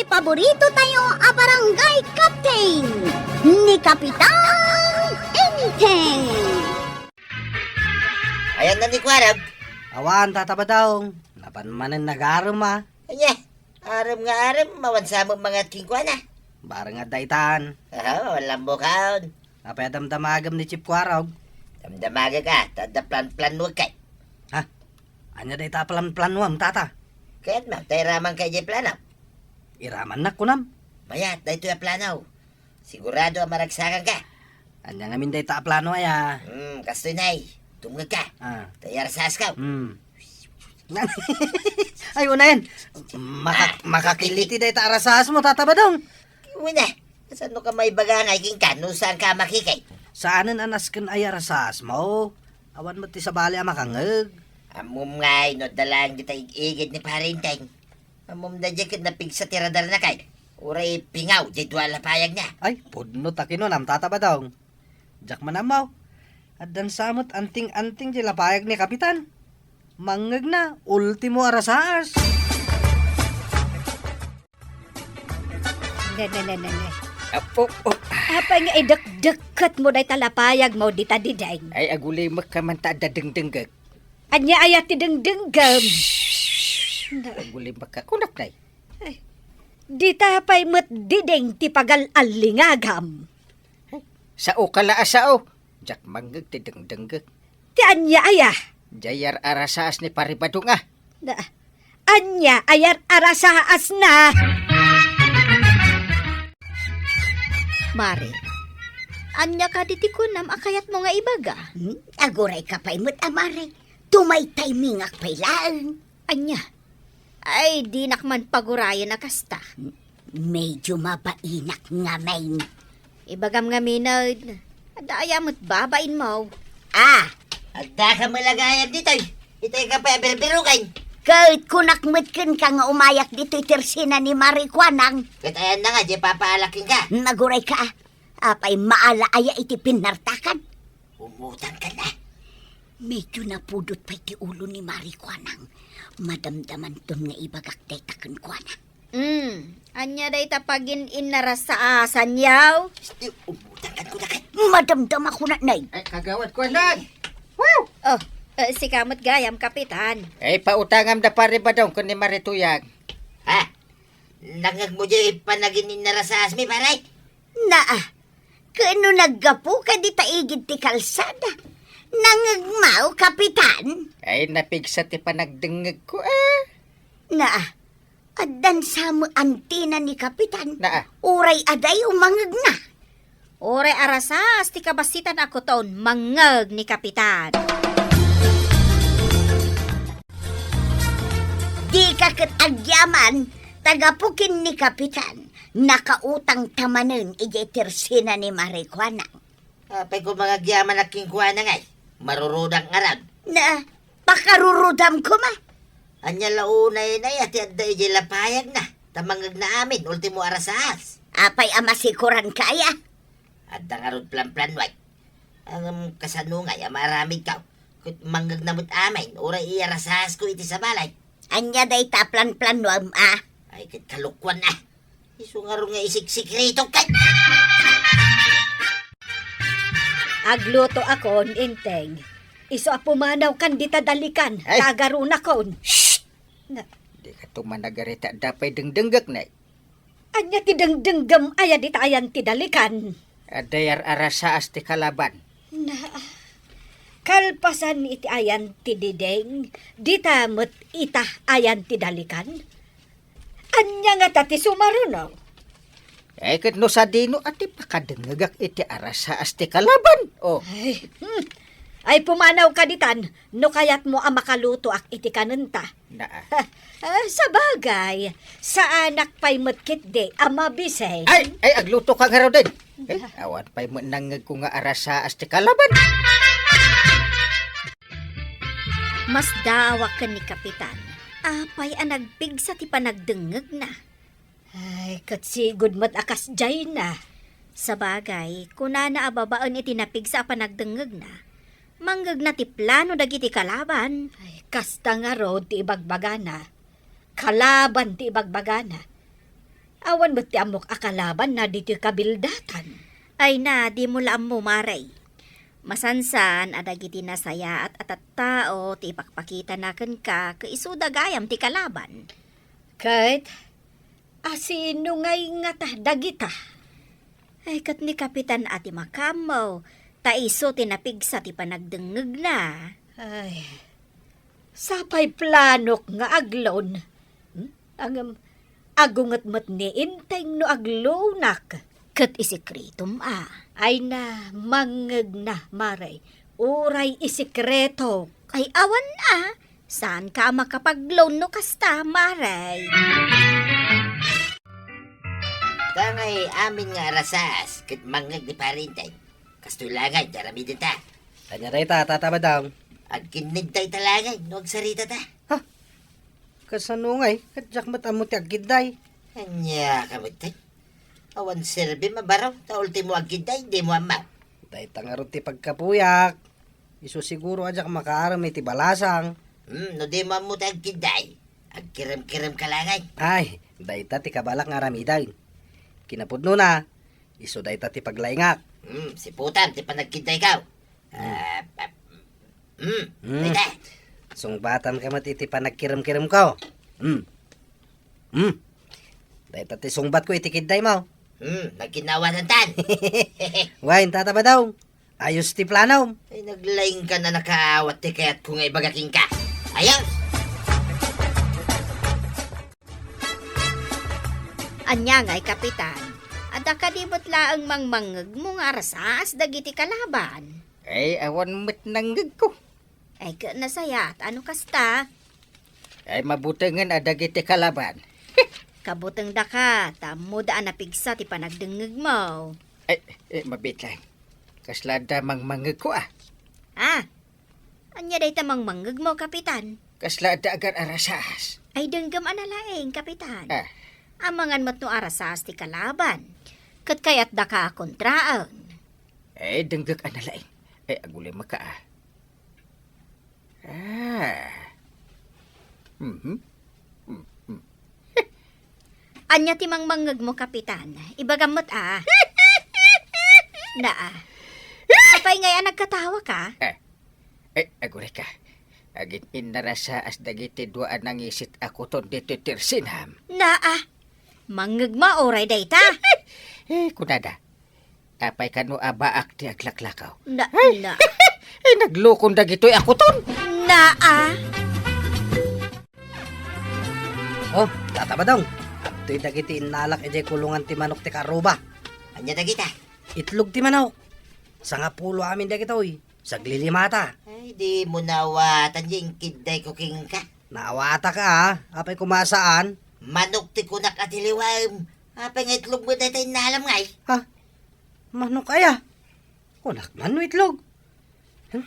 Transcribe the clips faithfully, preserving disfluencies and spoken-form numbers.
Paborito tayo a barangay captain, ni Kapitan Enteng. Ayan na ni Kuarog. Awan, Tata Badong. Napan manen nagarem, a. Anya, arem nga arem, awan sa met mangat kenkuana. Bareng adda itan. Aha, awan lambukaon. Apay a damdamagem ni Chief Kuarog? Damdamagek a, ta adda plan-planuek kay. Ha? Anya dayta a plan-planuam, Tata? Kayatmo, ta iramanka idiay plano. Iramannak, kunam? Mayat, daytoy a plano. Sigurado a maragsakanka. Anya ngamin dayta a plano aya? Hmm, kastoy nay. Tumngegka. Ah. Ta iyarasasko. Hmm. Ay, unayen. Maka-, makakiliti dayta a rasaasmo, Tata Badong. Wen a, kasano ka maibaga ngay kenka no saanka a makikit? Saanen a nasken a iyarasaasmo. Awan met ti sabali a makangngeg. Ammom ngay no adda laeng dita ig-igid ni Pare Enteng. Ammom daydiay ket napigsa ti radarna kay uray pingaw diay dua a lapayagna. Ay, pudno ta kinunam, Tata Badong. Diak man ammo. Addan sa met anting-anting diay lapayag ni Kapitan. Mangngegna, ultimo a rasaas. Ne, ne, ne, ne, ne. Apo, oh. Apay nga idekdekketmo dayta lapayagmo dita, Dideng? Ay, agulimekka man ta adda dengdenggek. Ania aya ti dengdenggem? Agulimekka. Kunak, nay. Ay, dita pay met, Dideng, ti pagal-allingagam. Ay, sao ka la a sao. Diak mangngeg ti dengdenggek. Ti ania aya? Diay ar-arasaas ni Pare Badong a. Na, ania a yar-arasaasna? Mare, ania kadi ti kunam a kayatmo nga ibaga? Hmm? Agurayka pay met a, Mare. Tumaytaymingak pay laeng. Ania? Ay, dinak man pagurayen a kasta. Medyo mabainak ngamin. Ibagam ngamin, adda aya met babainmo? Ah! Adda ka malagayam ditoy. Itay ka pay a birbiruken. Ket kunak met kenka nga umayak ditoy tersina ni Mare Kuanang. Ket ayanna nga, diay papaalak kenka. Nagurayka, a. Apay maala aya iti pinnartakan? Umutang ka na. Medyo napudot pay ti ulo ni Mare Kuanang. Madamdamanton nga ibagak dayta kenkuana. Hmm, ania dayta pagin-innarasaasanyo? Isti, umutang kan kuna kay. Madamdama kuna, nay. Ay, Kagawad Kuanang! Wow! Oh, eh, sika met gayam, Kapitan. Ay, pautangam da Pare Badong ken ni Mare Tuyang. Ha? Nangngegmo diay panagin-innarasaasmi, pare? Naa, ket no naggapuka dita igid ti kalsada, nangngegmo, Kapitan? Ay, napigsa ti panagdengngegko, a. Naa, addan sa met antina ni Kapitan. Naa. Uray adayo mangngegna. Uray arasaas ti kabassitan a kuton, mangngeg ni Kapitan. Dika ket agyaman, ta gapu ken ni Kapitan, nakautangta manen idiay tersina ni Mare Kuanang. Apay koma nga agyamanak kenkuana ngay? Marurudak ngarud. Na, pakarurudam koma. Ania la unay, nay, a ti adda idiay lapayagna, ta mangngegna amin, ultimo arasaas. Apay a masikuranka aya? Adda ngarud planplanuek. Ngem kasano ngay a maaramidko? Ket mangngegna met amin, uray iyarasasko iti sabali. Ania dayta a planplanuam, a? Ay, ket kalokuan, a. Isu ngarud nga isiksikritok ket. Aglutoakon, Enteng. Isu a pumanawkan dita dalikan, ay, ta agarunakon. Shh! Na- Dika tumanag ita, adda pay dengdenggek, nay. Ania ti dengdenggem aya dita ayan ti dalikan? Adda yar-arasaas ti kalaban. Na, kalpasan iti ayan ti Dideng, dita met ita ayan ti dalikan? Ania ngata ti sumaruno? Ay, ket no sadino a ti pakadengngegak iti arasaas ti kalaban? Oh. Ay, hmm. Ay, pumanawka ditan, no kayatmo a makalutoak iti kanenta. Naa. Ah, sabagay, saanak pay met ketdi a mabisen. Ay, ay, aglutoka ngaruden. Eh, awan pay met nangngegko nga arasaas ti kalaban. Masdaawak ken ni Kapitan. Apay a nagpigsa ti panagdengngegna? Ay, ket sigud met a kasdiayna. Sabagay, kunana a babaen iti napigsa a panagdengngegna, mangngegna ti plano dagiti kalaban. Ay, kasta ngarud ti ibagbagana. Kalaban ti ibagbagana. Awan met ti ammok a kalabanna ditoy kabildatan. Ay na, dimo la ammo, Mare. Masansan a dagiti nasayaat a tattao ti ipakpakitana kenka ket isuda gayam ti kalaban. Ket asino ngay ngata dagita? Ay, ket ni Kapitan a ti makaammo, ta isu ti napigsa ti panagdengngegna. Ay, sapay planok nga agloan. Hmm? Ngem, agunget met ni Enteng no agloanak. Ket isekretom a. Ay na, mangngegna, Mare. Uray isekreto. Ay, awan a. Saanka a makapagloan no kasta, Mare. Kangay amin nga arasaas ket mangngeg ni Pare Enteng. Kastoy la ngay ti aramidenta. Ania dayta, Tata Badong? Agkinneg dayta la ngay no agsaritata. Ha? Kasano ngay? Ket diak met ammo ti agkidday. Ania ka met, tay? Awan serbim a baro, ta ultimo agkidday, dimo ammo. Dayta ngarud ti pagkapuyak. Isu siguro a diak makaaram iti balasang. Hmm, no dimo ammo ti agkidday, agkirem-kirem ka la ngay. Ay, dayta ti kabalak nga aramiden. Kinapudnona, isu dayta ti paglaingak. Hmm, siputam ti panagkiddayko. Hmm. Ah, ah, hmm, hmm. Dayta. Sungbatanka met iti panagkirem-kiremko. Hmm. Hmm. Dayta ti sungbatko iti kiddaymo. Hmm, nagkinnawatantan. Wen, Tata Badong. Ayos ti planom. Ay, naglaingkan a nakaawat ti kayatko nga ibaga kenka. Ayos! Ania ngay, Kapitan? Adda kadi met laeng mangmangngegmo nga arasaas dagiti kalaban? Ay, awan met nangngegko. Ay, ket nasayaat a no kasta. Ay, mabutengen a dagiti kalaban. Kabutengda ka, ta ammoda a napigsa ti panagdengngegmo. Ay, eh, mabiit laeng. Kasla adda mangmangngegko, a. Ah, ania dayta mangmangngegmo, Kapitan? Kasla adda agar-arasaas. Ay, denggem a nalaing, Kapitan. Ah. Amangan met no arasaas ti kalaban. Ket kayatdaka a kontraen. Eh, denggek a nalaing. Eh, agulimek ka, a. Ah. Mhm. Mhm. Ania ti mangmangngegmo, Kapitan? Ibagam met, a. Naa. Apay ngay a nagkatawaka? Eh, eh, aguray ka. Agin-innarasaas dagiti dua a nangisit a kuton ditoy tersinam. Naa. Mangngegmo uray dayta? Eh, kunada. Apay kano a baak ti aglaklakaw? Na, ay, na. Ay, naglukon dagitoy a kuton. Naa. Oh, Tata Badong, adtoy dagiti innalak idiay kulungan ti manok ti karuba. Ania dagita? Itlog ti manok. Sangapulo amin dagitoy. Saglilimata. Ay, dimo naawatan diay inkiddayko kenka. Naawatak a, apay koma saan? Manok ti kunak a ti liwem. Apay nga itlog met dayta innalam ngay? Ha? Manok aya? Kunak man no itlog? Hmm?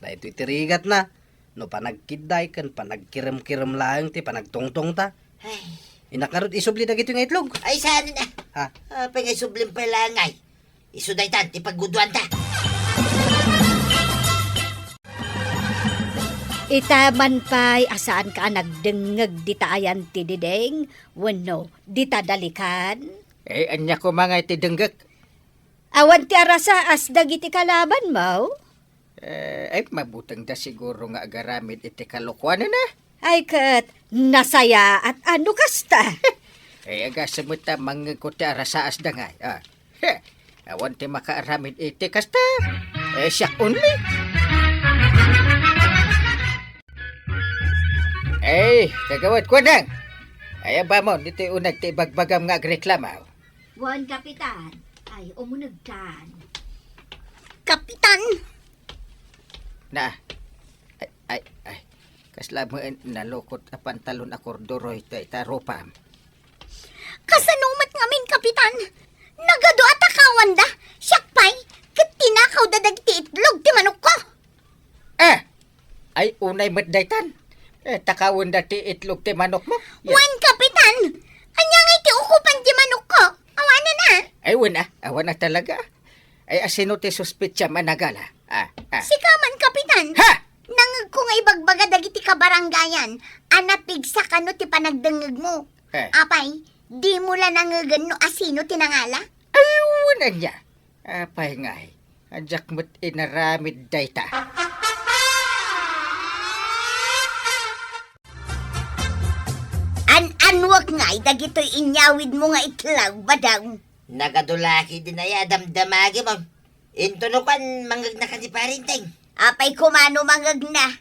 Daytoy ti rigatna. No panagkidday ken panagkirem-kirem laeng ti panagtungtongta. Ay. Innak ngarud isubli dagitoy nga itlog. Ay, saan na? Ha? Apay nga isublim pay laeng ngay? Isu daytan ti pagguduanta. Ita man pay a saanka a nagdengngeg dita ayan ti diding wenno dita dalikan? Eh, ania koma nga iti denggek? Awan ti arasaas dagiti kalabanmo? Eh, ay, mabutengda siguro nga agaramid iti kalokuanana. Ay, ket nasayaat a no kasta. Eh, agasem met ta mangngegko ti arasaasda ngay. Ah. Heh, awan ti makaaramid iti kasta. Eh, siak only. Eh, kagawad, kuanang. Ay, abamon, iti uneg ti ibagbagam nga agreklamo. Wen, Kapitan. Ay, umunegkan. Kapitan! Na. Ay, ay, ay. Kasla met nalukot a pantalon a korduroy dayta rupam. Kasano met ngamin, Kapitan? Nagadu a takawanda. Siak pay, ket tinakawda dagiti itlog ti manokko. Eh! Ay, unay met daytan. Eh, takawenda ti itlog ti manokmo. Ya. Wen, Kapitan! Ania ngay ti ukupan ti manokko? Awanan a? Ay, wen a. Awan a talaga. Ay, asino ti suspetsam a nagala? Ah, ah. Sika man, Kapitan. Ha! Nangngegko nga ibagbaga dagiti kabarangayan a napigsa kano ti panagdengngegmo. Eh. Apay, Dimo la nangegen no asino ti nangala? Ay, wen ania. Apay ngay, a diak met inaramid dayta. An-annuak ngay dagitoy inyawidmo nga itlog, Badong. Nagadu la ketdin aya a damdamagem. Intono kuan, mangegnaka ni Pare Enteng. Apay koma no mangegna?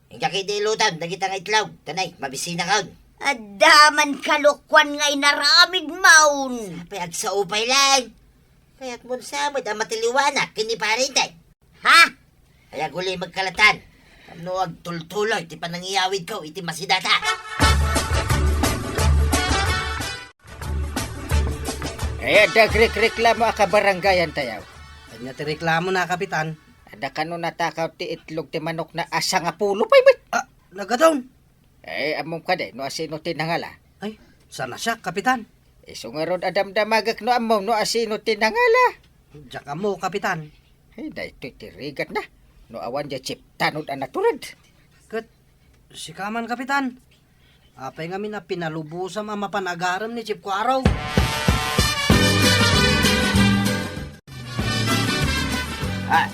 Inka ketdi iluton dagita nga itlog, ta nay, mabisinakon. Adda man kalokuan nga inaramidmon. Apay agsao pay laeng. Kayatmon sa met a matiliwanak ken ni Pare Enteng. Ha? Ay, agulimegka latan. Tapno agtultuloy ti panangiyawidko iti masidata. Ay, adda agrekreklamo a kabarangayantayo. Ania ti reklamona, Kapitan? Adda kano natakaw ti itlog ti manokna a sangapulo pay met. Ah, nagadon. Eh, ammom kadi no asino ti nangala? Ay, saan a siak, Kapitan? Isu ngarud a damdamagek no ammom no asino ti nangala. Diak ammo, Kapitan. Ay, daytoy ti rigatna. No awan diay chip tanod a natured. Ket sika man, Kapitan. Apay ngamin a pinalubosam a mapan agarem ni Chip Kuaro? Ah,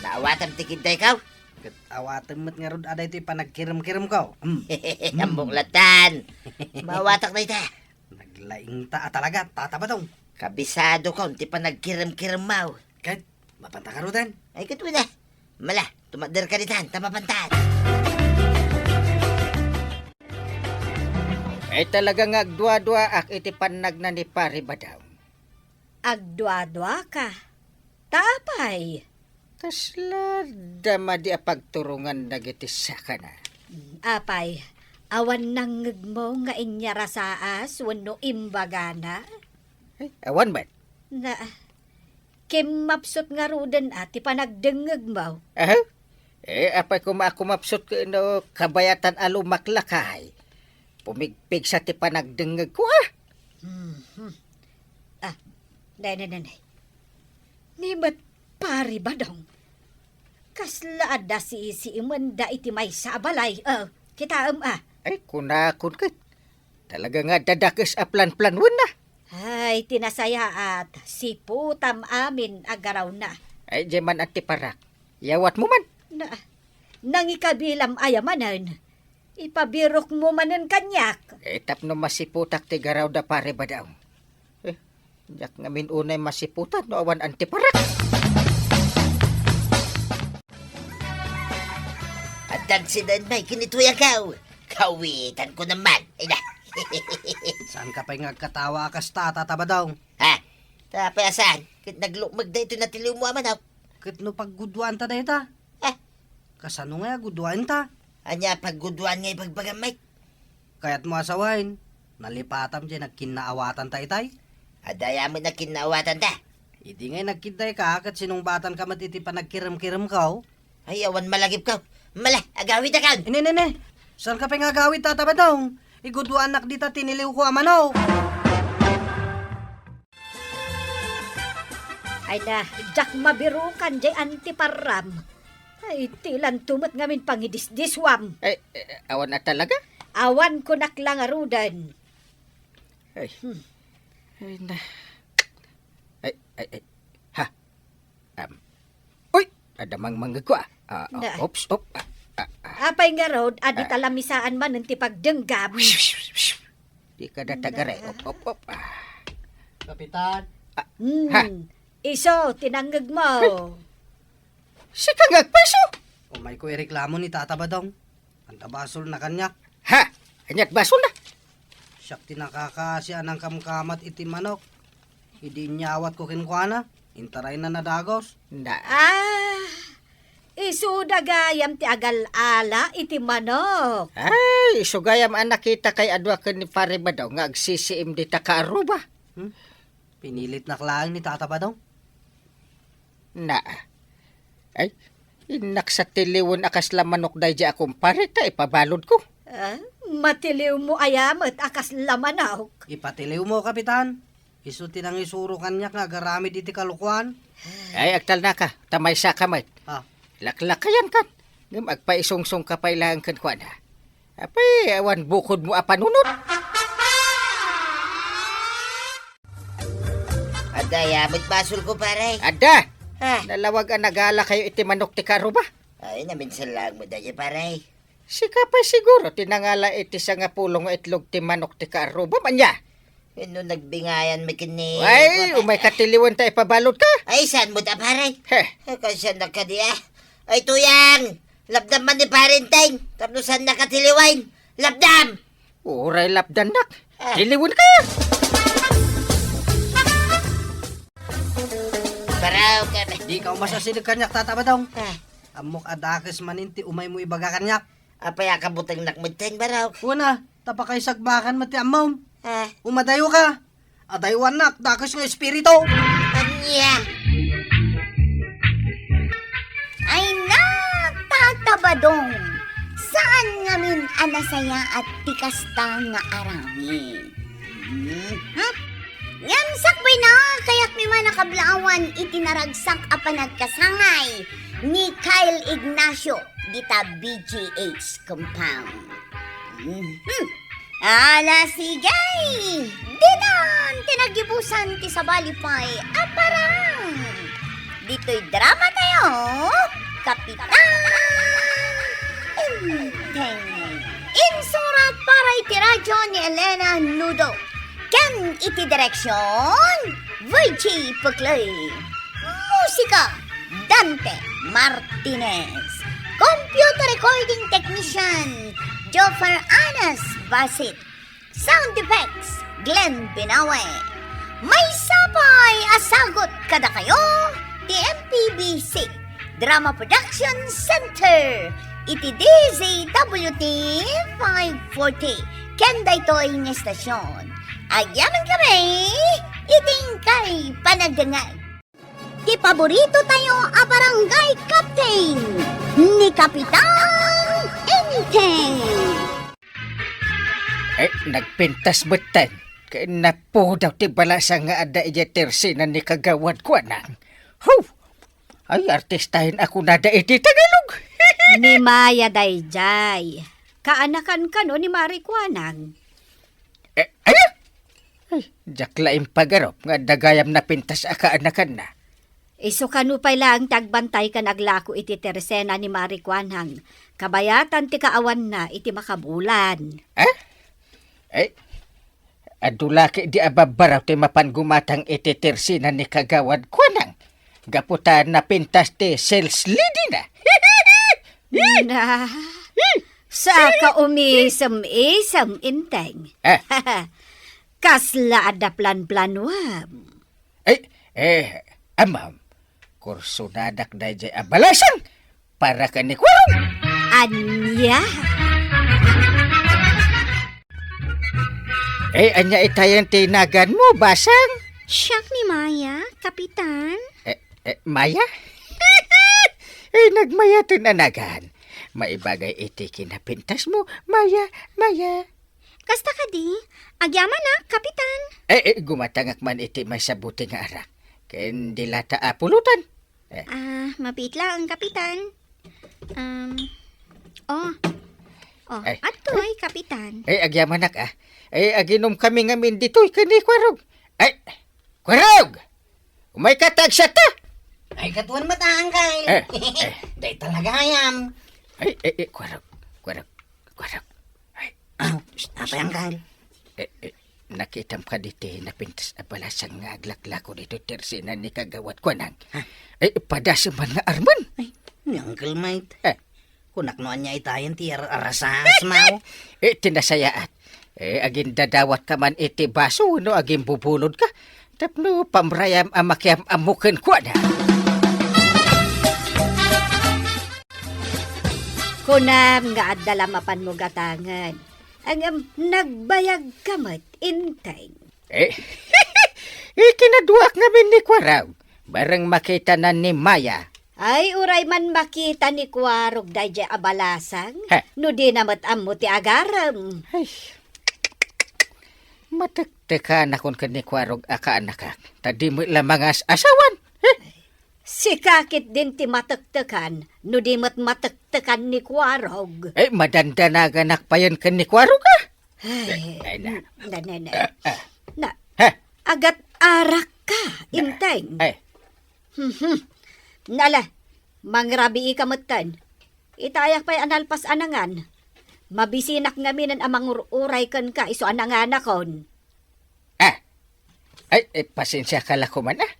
naawatam ti kiddayko? Ket awatem met ngarud a daytoy panagkiremkiremko. Mm. Mm. Ammok latan. Maawatak dayta. Naglaingta a talaga, Tata Badong. Kabisadokon ti panagkiremkiremmo. Ket mapanta ngaruden? Ay, ket wen a. Mala, tumadderka ditan, ta mapantan. Ay, talaga nga agduaduaak iti pannagna ni Pare Badong. Agduaduaka? Ta apay? Kasla adda madi a pagturongan dagiti sakana. Mm, apay, awan nangngegmo nga inyarasaas wenno imbagana? Ay, awan met. Na, kimmapsut ngaruden a ti panagdengngegmo. Aha? Eh, apay koma a kumapsut ken no kabayatan a lumaklakay? Pumigpigsa ti panagdengngegko, ah. Mhm. Ah, nay, nay, nay, nay. Ni met Pare Badong. Kasla adda siisiimenda iti maysa a balay. Oh, kitaem, ah. Ay, kunakon ket. Talaga nga dadakes a planplanwenna. Ay, ti nasayaat, siputam amin a garawna. Ay, diay man-at ti parak. Yawatmo man. Na, nangikabilam aya manen. Ipabirokmo manen kaniak. Eh, tapno masiputak ti garawda, Pare Badong. Eh, diak ngamin unay masiputan no awan-an ti parak. Addan siden may kinituyagaw. Kawitanko naman. Ay na. Saanka pay nga agkatawa a kasta, Tata Badong? Ha? Ta apay a saan? Ket naglukmeg daytoy natiliwmo a manok. Ket no pagguduanta dayta? Eh? Kasano nga aguduanta? Ania a pagguduan nga ibagbagam met? Kayatmo a sawen, nalipatam diay nagkinnaawatanta itay? Adda aya met nagkinnaawatanta? Idi ngay nagkiddayka ket sinungbatanka met iti panagkiremkiremko. Ay, awan malagipko. Mala, agawitakon. Ini, ini, ini. Saanka pay nga agawid, Tata Badong? Iguduanak dita tiniliwko a manok. Ay na, diak mabirukan diay antiparam. Ay, ti lanto met ngamin pangidisdiswam. Ay, eh, awan a talaga? Awan kunak la ngaruden. Ay. Hmm. Ay na. Ay, ay, ay. Ha? Am. Uy! Adda mangmangngegko, ah. Ah, ah, Da. Oops, op. Ah, ah, ah. Apay ngarud, adi Ah. talamisaan manen ti pagdenggam. Dika da tagaray. Da. Op, op, op. Ah. Kapitan. Ah, Hmm. ha? Isu, ti nangngegmo. Sika nga agpaiso? Umayko ireklamo ni Tata Badong. Anta basolna kaniak? Ha? Aniat basolna? Siak ti nakakaasi a nangkamkamat iti manok. Idi inyawatko kenkuana, intarayna nadagos. Na. Ah, isuda gayam ti agal-ala iti manok. Ay, isu gayam a nakitakay a dua ken ni Pare Badong nga agsisiim dita kaaruba. Hmm? Pinilitnak laeng ni Tata Badong. Na. Ay, innak sa tiliwen a kasla manok daydiay a kumpare ta ipabaludko. Ah, matiliwmo aya met a kasla manok? Ipatiliwmo, Kapitan. Isu ti nangisuro kaniak nga agaramid iti kalokuan. Ay, agtalnaka, ta maysaka met. Ah. Laklakayankan. Ngem agpaisungsongka pay laeng kenkuana. Apay, awan bukodmo a panunot? Dayamot basolko, pare. Adda! Ah. Nalawag a nagalakayo iti manok ti karuba. Ay, naminsan lang mo dayta, pare. Sika pay siguro ti nangala iti sangapulo nga itlog ti manok ti karuba, ania? Wenno nagbingayan mi ken ni Ay, kuwan, umayka ti liwen ta ipabaludka. Ay, saan mo ta, pare? He. Ay, kasyan na kadi, ah. Ay, Tuyang! Lapdam man ni Pare Enteng, tapno saan na ka ti liwen. Lapdam! Uray lapdannak. Ah. Ti liwenka! Baraw ka na. Dika umasideg kaniak, Tata Badong. Ah. Ammok a dakes manen ti umaymo ibaga kaniak. Apay a kabutengnak metten, baraw? Kuna, ta pakaisagbakan met ti ammom. Ah. Umadayoka. Adaywannak, dakes nga espiritu. Ania? Ay na, Tata Badong. Saan ngamin a nasayaat ti kasta nga aramid? Hmm? Ngem sakbay na, kayatmi man a kablaawan iti naragsak a panagkasangay ni Kyle Ignacio dita B G H compound. Mhm. Ala, sige! Ditan ti naggibusan ti sabali pay a parang. Ditoy drama tayo, Kapitan Enteng. Insurat para iti radyo ni Elena Nudo. Ken iti direksyon, Virgie Puclay. Musika, Dante Martinez. Computer recording technician, Joffer Anas Basit. Sound effects, Glenn Binawe. Maysa pay a sagut kadakayo ti M P B C Drama Production Center iti D Z W T five forty. Ken daytoy nga estasyon, agyamankami iti inkay panagdengngeg. Ti paborito tayo a barangay captain, ni Kapitan Enteng. Eh, nagpintas metten. Kay napudaw ti balasang nga adda idiay tersena ni Kagawad Kuanang. Ho! Ay, artistahen a kunada iti Tagalog. Ni Maya daydiay. Kaanakan kano ni Mari Kuanang? Eh, aya? Ay, diak la impagarup nga adda gayam napintas a kaanakanna. Isu kano pay laeng ti agbantay ken aglako iti tersena ni Mari Kuanang, kabayatan ti kaawanna iti makabulan. Eh? Eh? Adu la ketdi a babbaraw ti mapan gumatang iti tersena ni Kagawad Kuanang. Gapu ta napintas ti sales lady na. Na, saka umisem-isem, Enteng. Ah. Kasla adda plan-planuam. Ay, eh, amam, kursunadak daydiay a balasang para ken ni Kuarog. Ania? Eh, ania itayen ti naganmo, basang? Siak ni Maya, Kapitan. Eh, eh, Maya? Eh, nagmayaten a nagan. Maibagay iti kinapintasmo, Maya, Maya. Kasta kadi, agyamanak, Kapitan. Eh, eh, gumatangak man iti maysa buti nga arak. Ken di la ta a pulutan. Eh. Ah, mabiit laeng, Kapitan. Um, oh. Oh, eh, adtoy, eh, Kapitan. Eh, agyamanak, ah. Eh, aginom kami ngamin ditoy ken ni Kuarog. Ay, Kuarog! Umayka ta agsiatta! Ay, katuan met, Angkal. Eh, eh. Dayta la gayam. Ay, eh, eh, Kuarog, Kuarog, Kuarog. Ay. Ah, apay, Angkal? Eh, eh, nakitam kadi ti napintas a balasang nga aglaklako ditoy tersena ni Kagawad Kuanang? Ha? Eh, padasem man nga armen. Ay, ni Uncle Mike. Eh. Kunak no ania itayen ti ar-, arasas, mao. Eh, ti nasayaat. Eh, agindadawatka man iti baso wenno agimbubulodka tapno pamrayam a makiam-ammo kenkuana. Kunam nga adda la mapanmo gatangen. Ngem nagbayagka met, Enteng. Eh, ikinaduak ngamin ni Kuarog. Bareng makitana ni Maya. Ay, uray man makita ni Kuarog daydiay a balasang, ha? No dina met ammo ti agarem. Ay, matektekanakon ken ni Kuarog a kaanakak, ta di met la mangas-asawan. Eh? Sika ketdin ti matektekan, no di met matektekan ni Kuarog. Eh, madandanaganak payen ken ni Kuarog, ah? Ay, ay, na. Na, na, na. Ah, ah. Na, ha? Agat-arakka, Inteng. Ay. Hmm. Nala, mangrabii ka metten. Itayak pay a nalpas a nangan. Mabisinak ngaminen a mangur-uray kenka isu a nanganakon. Ah. Ay, eh, pasensiaka la koman, ah.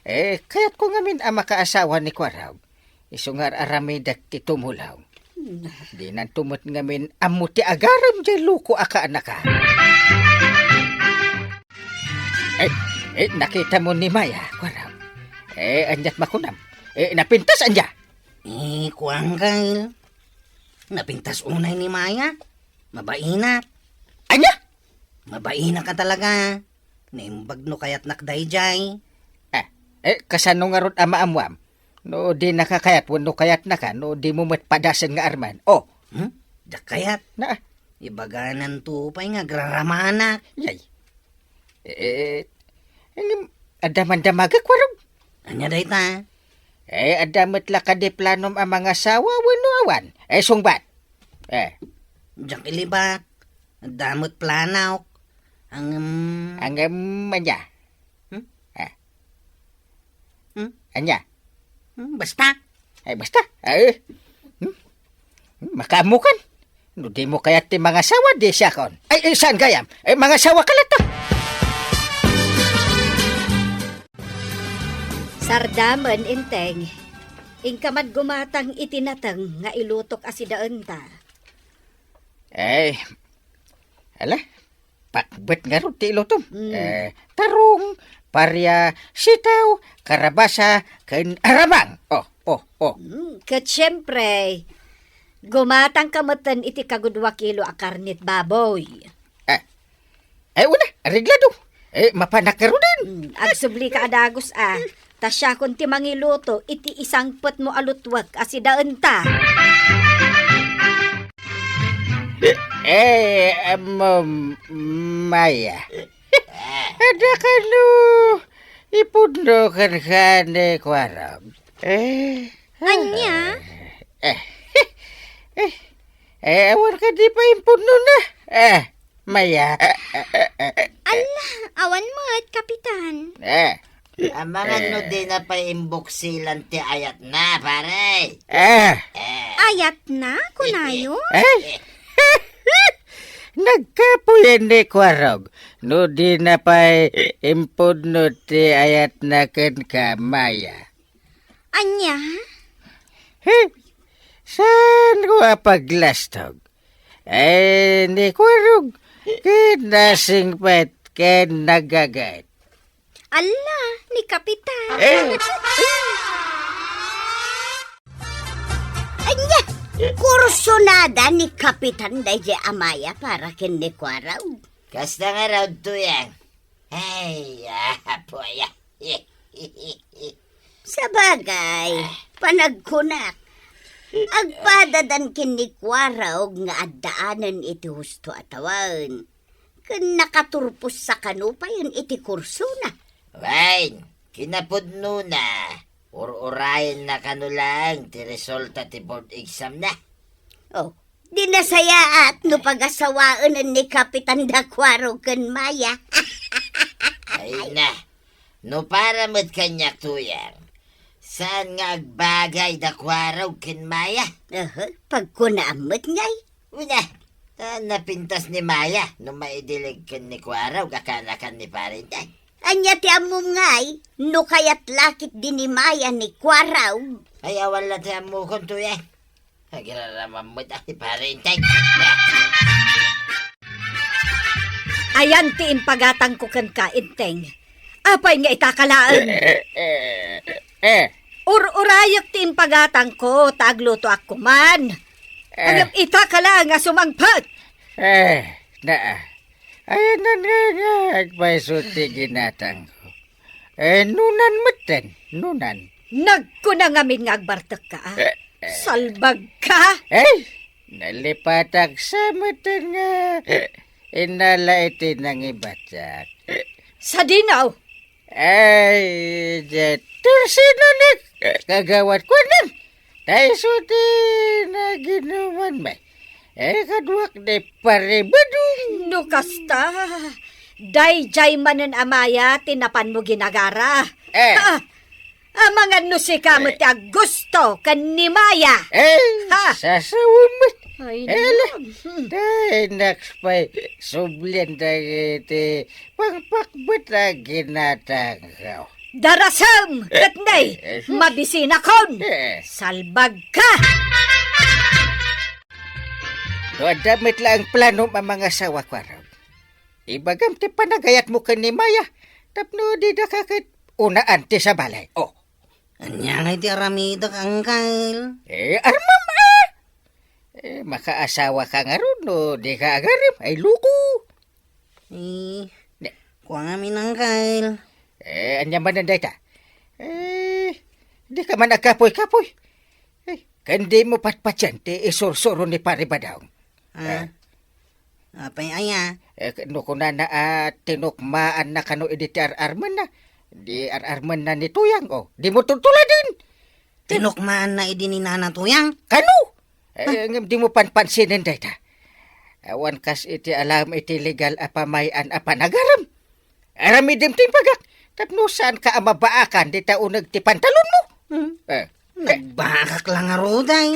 Eh, kayatko ngamin a makaasawa ni Kuarog. Isu nga ar-aramidek ti tumulong. Hmm. Dinanto met ngamin ammo ti agarem diay loko a kaanaka. Eh, eh, nakitamo ni Maya, Kuarog. Eh, aniat makunam? Eh, napintas ania? Eh, kuan, Kyle. Napintas unay ni Maya. Mabainak. Ania? Mabainak ka talaga. Naimbag no kayatnak daydiay. Ah, eh, kasano ngarud a maammuam? No dinaka kayat wenno kayatnaka, no dimo met padasen nga armen. Oh. Hmm? Diak kayat. Na. Ibagananto pay nga agraramanak. Yay. Eh, eh, ngem, adda man damagek, Kuarog? Ania dayta? Eh, adda met la kadi planom a mangasawa wenno awan? Eh, sungbat. Eh. Diak ilibak. Adda met planok. Ngem. Ngem, ania? Hmm? Eh. Hmm? Ania? Hmm, basta. Ay, basta. Ay. Hmm? Hmm, makaammokan. No dimo kayat ti mangasawa, di siakon. Ay, eh, saan gayam? Eh, mangasawa ka latta. Sardamen, Inteng. Inka man gumatang iti nateng nga ilutok a sidaenta. Eh, ala, pakbet ngarud ti ilutom. Mm. Eh, tarong, paria, sitaw, karabasa, ken aramang. Oh, oh, oh. Mm, ket siempre, gumatangka metten iti kagudua kilo a karnet baboy. Eh, eh, una, areglado. Eh, mapanak ngaruden. Mm, agsublika a dagus a. Ta siakon ti mangiluto iti isangpetmo a lutwek a sidaenta. Eh, amo, Maya. Adda kano ipudno kenka ni Kuarog? Eh. Ania? Eh. Eh, eh, awan kadi pay impudnona? Eh, Maya. Ala, awan met, Kapitan. Eh. Amangan no dina pay imbuksilan ti ayatna, pare. Eh. Eh. Ayatna, kunayo? Eh. Nagkapuyen ni Kuarog no dina pay impudno ti ayatna kenka, Maya. Ania? He? Saanko a paglastog? Eh, ni Kuarog, ket nasingpet ken nagaget. Ala, ni Kapitan. Eh. Ania? Kursonada ni Kapitan daydiay a Maya para ken ni Kuarog. Kasta ngarud, Tuyang. Ay, apo, ay. Sabagay, panagkunak, agpadadan ken ni Kuarog nga addaanen iti husto a tawen, ken nakaturpossa kano payen iti kursona. Wen, kinapudnona, ur-urayenna kano laeng ti resulta ti board exam na. Oh, di nasayaat no pagasawaenen ni Kapitan da Kuarog ken Maya. Ay na, no para met kaniak, Tuyang, saan nga agbagay da Kuarog ken Maya? Aha, pagkunaam met ngay. Una, ta napintas ni Maya no maidilig ken ni Kuarog a kaanakan ni Pare Inteng. Ania ti ammom ngay no kayat la ketdi ni Maya ni Kuarog? Ay, awan la ti ammokon, Tuyang. Agiraramam met a ti Pare Inteng. Ayan ti impagatangko kenka, Inteng. Apay nga itaka laeng? Eh, eh, eh. Ur-urayek ti impagatangko, ta aglutoak koman. Eh. Ngem itaka laeng a sumangpet. Eh, naa. Ayan nga nga agpayso ti ginatangko. Eh, nunan metten, nunan. Nagkuna ngamin nga agbartekka, a? Eh, eh. Salbagka! Eh, nalipatak sa metten nga inala iti nangibatak. Sadino? Ay, diay tursino ni kagawad kuanan. Ta isu ti naginuman, may. Eh, kaduak ni Pare Badong. No kasta, daydiay manen a Maya ti napanmo ginagara. Eh. Ah, amangan no sika met ti aggusto ken ni Maya. Eh, Ha? Sasawen met. Ay, Ele, naku. Hmm. Tay, naks pay, sublian dagiti pangpakbet a ginatangko. Darasem, Eh, ketdi, eh, eh, sus. Mabisinakon. Eh. Salbagka. No adda met laeng planom a mangasawa, Kuarog. Ibagam ti panagayatmo ken ni Maya, tapno didaka ket unaan ti sabali. Oh. Ania ngay ti aramidek, Angkel? Eh, armam, ah! Eh, makaasawaka ngarud no dika agarem. Ay, loko! Eh, Ne. Kua ngamin, Angkel. Eh, ania manen dayta? Eh, dika man agkapuy-kapuy. Eh, ken dimo patpatien ti isursuro ni Pari Badong. Ah. Eh. Apay aya? Eh, no kunana a tinukmaanna kano idi ti ar-armenna, di ar-armenna ni Tuyang, o, dimo tultuladen. Tinukmaanna idi ni Nana Tuyang? Kano? Eh, Ah. ngem dimo panpansinen dayta. Awan kas iti alam iti legal a pamay-an a panagarem. Aramidem ti imbagak, tapno saanka a mabaakan dita uneg ti pantalonmo. Hmm. Eh. Nagbaakak la ngarud, ay.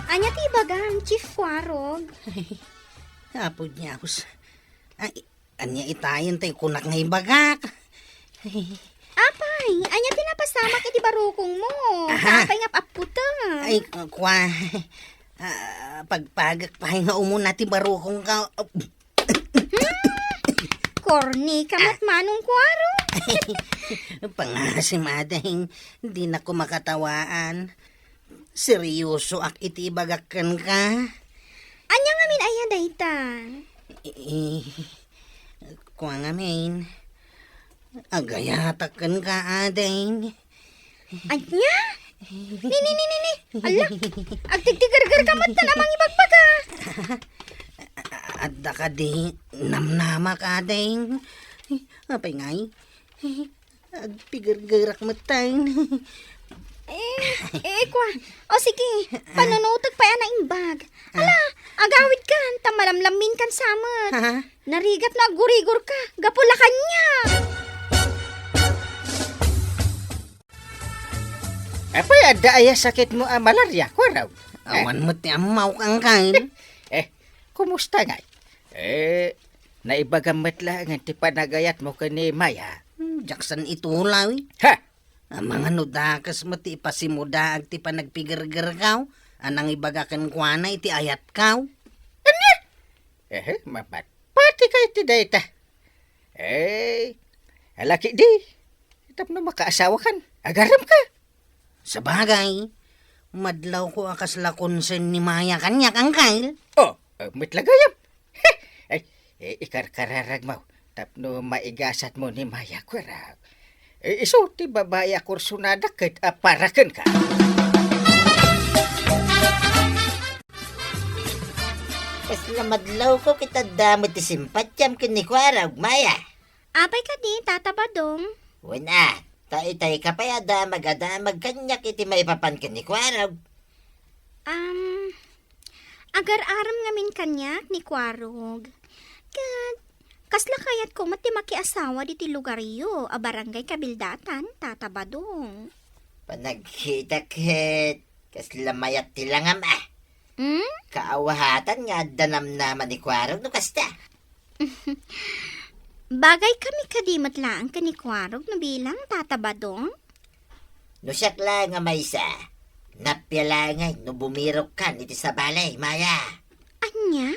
Ania ti ibagam, Chief Kuarog? Apo Dios. Ay, ania itayen tay kunak nga ibagak? Apay, ania ti napasamak iti barukongmo? Aha. Apay nga apputa? Ay, kua, ah, pagpagek pay nga umuna ti barukongko. Hmm? Korni ka met, Manong Kuaro. Pangasim, ading, dinakon makatawaan. Seryosoak iti ibagak kenka. Ania ngamin aya dayta? Eh, kua ngamin, agayatak kenka, ading. Ania? Ni, ni, ni, ni, ni. Ala, agtigtigergerka met ta a mangibagbaga. Adda kadi namnamak, ading? Apay ngay? Agpigergerak met ta. Eh, eh, kua. O sige, panunutek pay a naimbag. Ala, agawidkan, ta malamlamminkan sa met. Ha? Narigat no aggurigorka, gapu la kaniak. Apay, adda aya sakitmo a malaria, Kuarog? Eh? Awan met ti ammawk, Angkel. Eh, kumusta ngay? Eh, naibagam met laengen ti panagayatmo ken ni Maya. Hmm, diak san itulaw. Ha? Amangan no dakes met ti ipasimudaag ti panagpigergerkaw a nangibaga kenkuana iti ayatkaw. Ania? Eh, mapat-, pati kay ti dayta. Eh, alaki di. Tapno makaasawakan, agaremka. Sabagay, madlawko a kasla konsen ni Maya kaniak, Angkel. Oh, eh, met la gayam. Ay, eh, ikarkararagmo tapno maigasatmo ni Maya, Kuarog. Eh, isu ti babai a kursunada ket a para kenka. Kasla madlawko ket adda met ti simpatiam ken ni Kuarog, Maya. Apay kadi, Tata Badong? Wen a, ta itay ka pay a damag a damag kaniak iti maipapan ken ni Kuarog. Am, agar-arem ngamin kaniak ni Kuarog. Ket, kasla kayatko met ti makiasawa ditoy lugaryo a Barangay Kabildatan, Tata Badong. Panagkita ket kasla mayat ti langam, a. Hmm? Kaawatan nga adda namnama ni Kuarog no kasta. Bagay kami kadi met laeng ken ni Kuarog no bilang, Tata Badong? No siak laeng a maysa, nappia laeng no bumirokkan iti sabali, Maya. Ania?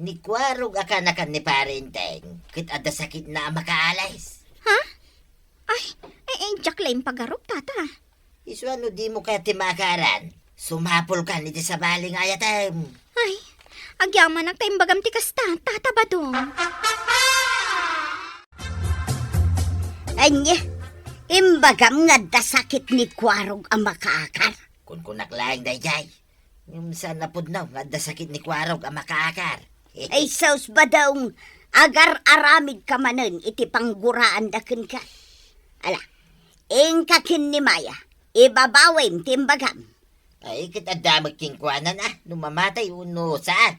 Ni Kuarog a kanakan ni Pare Enteng, ket adda sakitna a makaalis. Ha? Ay, ay, ay, diak la impagarup, Tata. Isu a no dimo kayat ti maakaran, sumapulkan iti sabali nga ayatem. Ay, agyamanak ta imbagam ti kasta, Tata Badong. Ania, imbagam nga adda sakit ni Kuarog a makaakar? Kunkunak laeng daydiay. Ngem saan a pudno nga adda sakit ni Kuarog a makaakar. Ay, sus, Badong, agar-aramidka manen iti pangguraanda kenka. Ala, inka ken ni Maya, ibabawim ti imbagam. Ay, ket adda met kenkuana, a, no mamatay wenno saan.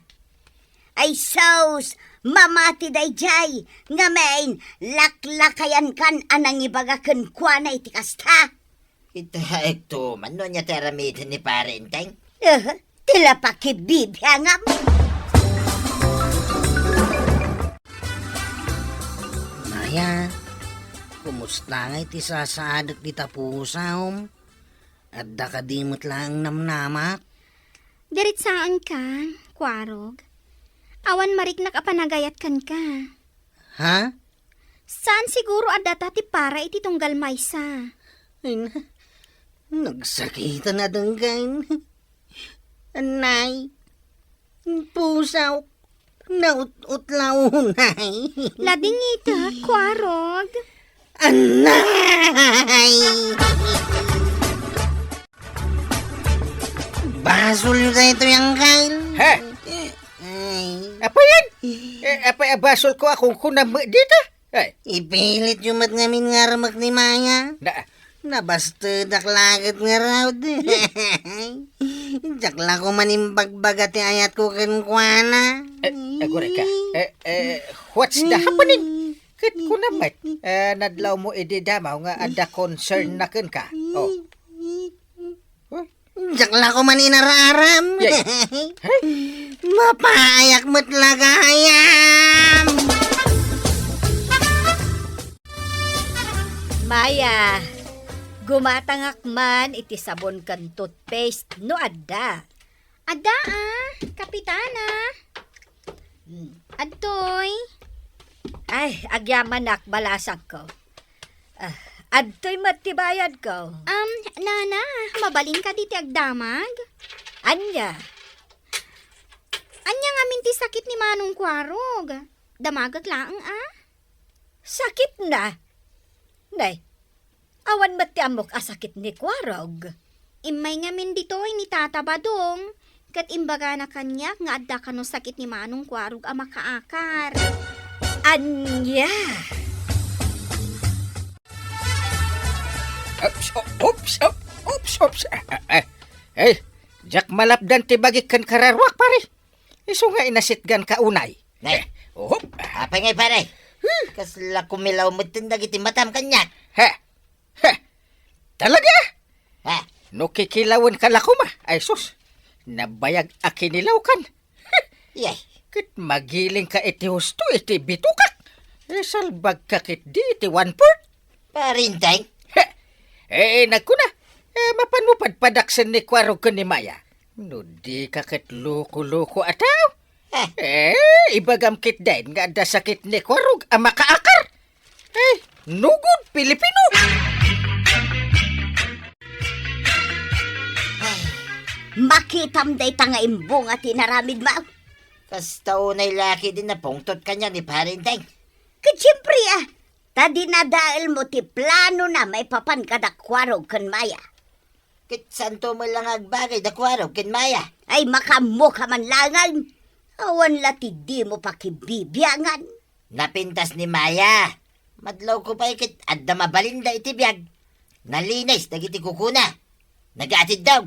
Ay sus, mamati daydiay, ngamin, laklakayankan a nangibaga kenkuana iti kasta. Ita, ekto, mano ania ti aramiden ni Pare Enteng? Eh, ti la pakibibiangam. Maya, kumusta ngay ti sasaadek dita pusom? Adda kadi met laeng namnamak? Diritsaanka, Kuarog. Awan mariknak a panagayat kenka. Ha? Saan siguro a data ti para iti tunggal maysa? Ay na, nagsakitan a denggen. Anay, pusok, naut-utlaw unay. Ladingitek, Kuarog. Anay! Basolyo daytoy, Angkel. He? Ay. Apay yan? Eh, apay a basolko a kunkunam dita? Ay. Ipilityo met ngamin nga armek ni Maya. Na. Nabastedak laket ngarud. Diak la koma imbagbaga ti ayatko kenkuana. Eh, aguray ka. Eh, eh, what's the happening? Ket kuna met, eh, nadlawmo idi damaw nga adda concern na kenka. Oh. Huh? Diak la koma inararam. Yay. Hey? Mapayak met la gayam. Maya, gumatangak man iti sabon ken toothpaste no adda. Adda, ah, Kapitana. Hmm. Adtoy. Ay, agyamanak, balasangko. Ah, adtoy met ti bayadko. Um, Nana, mabalin kadi ti agdamag? Ania? Ania ngamin ti sakit ni Manong Kuarog? Damagek laeng, a? Sakitna? Nay, awan met ti ammok a sakit ni Kuarog. Immay ngamin ditoy ni Tata Badong, ket imbagana kaniak nga adda kano sakit ni Manong Kuarog a makaakar. Ania? Oops, o-, oops, op-, oops, oops. Ah, ah, ah. Eh, diak malapdan ti bagik ken kararuak, pare. Isu nga inasitganka unay. Nay. Eh, uhop. Apay ngay, pare? Hmm. Kasla kumilaw metten dagiti matam kaniak. He. He. Talaga? He. No kikilawenka la koma. Ay sus. Nabayag a kinilawkan. Yay. Ket magilingka iti husto iti bitokak. Isalbagka ketdi iti one-fourth. Parinteng? He! Eh, nagkuna, eh, mapanmo padpadaksen ni Kuarog ken ni Maya. No dika ket loko-loko a tao. Eh. Eh, ibagam ketdin nga adda sakit ni Kuarog a makaakar. Eh, nugod Pilipino. Makitam dayta nga imbunga ti inaramidmo. Kasta unay la ketdin napungtot kaniak ni Parinteng. Ket siempre, ah, ta dinadaelmo ti planona maipapan kada Kuarog ken Maya. Ket saanto met la nga agbagay da Kuarog ken Maya? Ay, makaammoka man laengen. Awan la ti dimo pakibibiangan. Napintas ni Maya. Madlawko pay ket adda mabalinda iti biag. Nalinis dagiti kukuna. Nagaatiddog.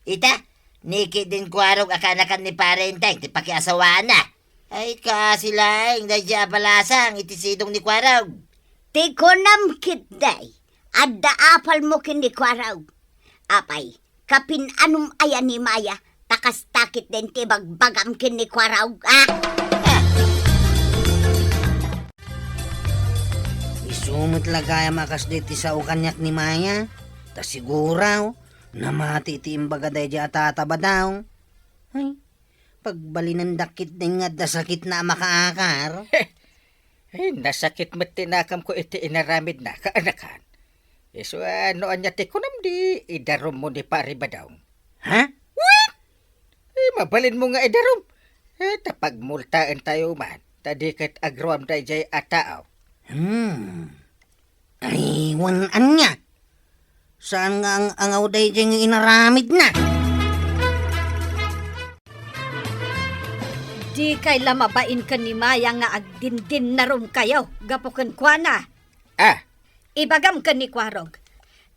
Ita, ni ketdin Kuarog a kaanakan ni Parinteng ti pakiasawaanna. Ay, kaasi laeng daydiay a balasang iti sidong ni Kuarog. Ti kunam ketdi, adda apalmo ken ni Kuarog. Apay, kapin-anom aya ni Maya, ta kasta ketdin ti ibagbagam ken ni Kuarog, a? Isu met la gayam a kasdi ti sao kaniak ni Maya, ta siguro, namati ti imbaga daydiay a Tata Badong. Ay, pagbalinendak ketdin nga adda sakitna a makaakar. Ay, nasakit met ti nakamko iti inaramidna, kaanakan. Isu a no ania ti kunam di idarummo ni Pari Badong. Ha? Wen! Eh, mabalinmo nga idarum. Eh, ta pagmultaentayo man, ta di ket agraem daydiay a tao. Hmm. Ay, wen ania? Saan nga ang-angaw daydiay nga inaramidna? Dikay la mabain ken ni Maya nga agdindinnarum kayo gapu kenkuana. Ah. Ibagam ken ni Kuarog,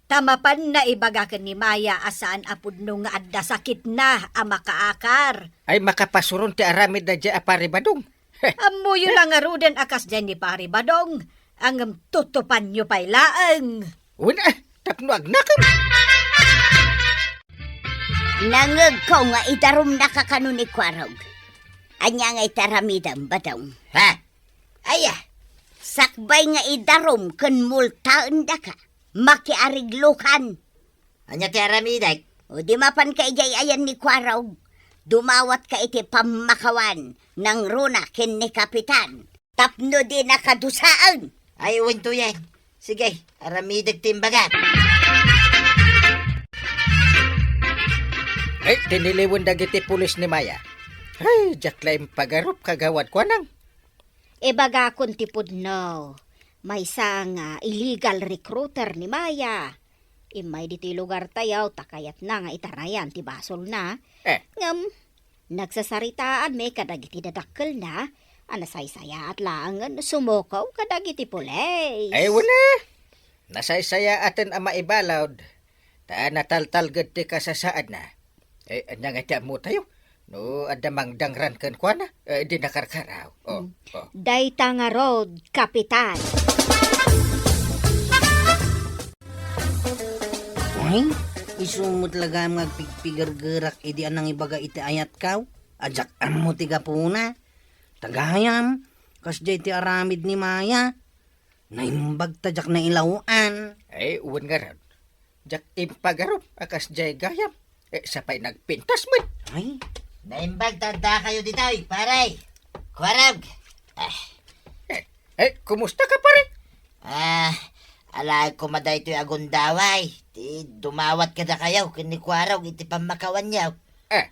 Ta mapanna ibaga ken ni Maya a saan a pudno nga adda sakitna a makaakar. Ay, makapasuron ti aramidna diay a Pari Badong. Ammoyo la ngaruden a kasdiay ni Pari Badong, ngem tutupanyo pay laeng. Wen, ah, tapno agnakem. Nangngegko nga idarumnaka kano ni Kuarog. Ania nga iti aramidem, Badong? Ha? Aya? Sakbay nga idarum ken multaendaka, makiariglokan. Ania ti aramidek? O di mapanka idiay ayan ni Kuarog, dumawatka iti pammakawan nangruna ken ni Kapitan tapno dinaka dusaen. Ay, wen, Tuyang. Sige, aramidek ti imbagak. Ay, tiniliwen dagiti pulis ni Maya. Ay, diak la impagarup, Kagawad Kuanang. Ibagakon ti pudno, maysa nga illegal recruiter ni Maya. Immay ditoy lugartayo ta kayatna nga itarayan ti basolna. Eh. Ngem, nagsasaritaanmi kadagiti dadakkelna a nasaysayaat laengen no sumuko kadagiti pulis. Ay, wen a. Nasaysayaaten a maibalud, ta nataltalged ti kasasaadna. Eh, ania nga ti ammotayo? No adda mangdangran kenkuana, eh, di nakarkaraw. Oh, mm. Oh. Dayta ngarud, Kapitan. Ay, isu met la gayam nga agpigpigergerak idi a nangibaga iti ayatko. Diak ammo ti gapuna. Ta gayam, kasdiay ti aramid ni Maya. Naimbag ta diak nailaw-an. Ay, wen ngarud. Diak impagarup a kasdiay gayam. Eh, sa pay nagpintas met. Ay. Naimbag ta addakayo ditoy, pare. Kuarog. Ah. Eh, eh, kumusta ka, pare? Ah, alaek koma daytoy a gundaway. Ti dumawat kadakayo ken ni Kuarog iti pammakawanyo. Eh.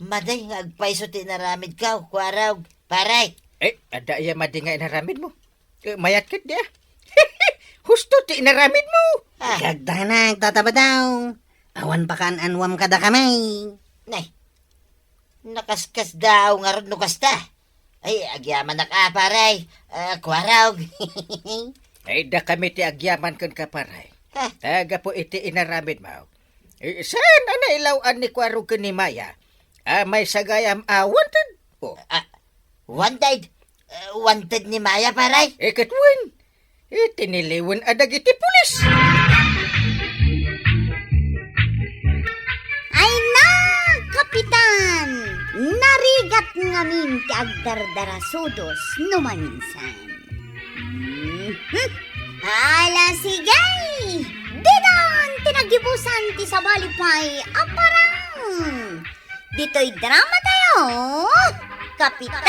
Madi nga agpayso ti inaramidko, Kuarog, pare. Eh, adda aya madi nga inaramidmo? Eh, mayat ketdi, ah. Husto ti inaramidmo. Ah. Kagdanag, Tata Badong. Awan pakaan-anuam kadakami. Nay, nakaskasdaaw ngarud no kasta. Ay, agyamanak a, pare. Ah, Kuarog. Ay, dakami ti agyaman kenka, pare. Ha? Ta gapu iti inaramidmo. Eh, saan a nailaw-an ni Kuarog ken ni Maya? Ah, maysa gayam a wanted. Oh. Ah, wanted? Eh, wanted ni Maya, pare? Eh, ket wen. Eh, tiniliwen a dagiti pulis. Ay na, Kapitan! Narigat ngamin ti agdardarasudos no maminsan. Mhm. Ala, sige! Didon ti nagibusan ti sabali pay a parang! Ditoy drama tayo, Kapitan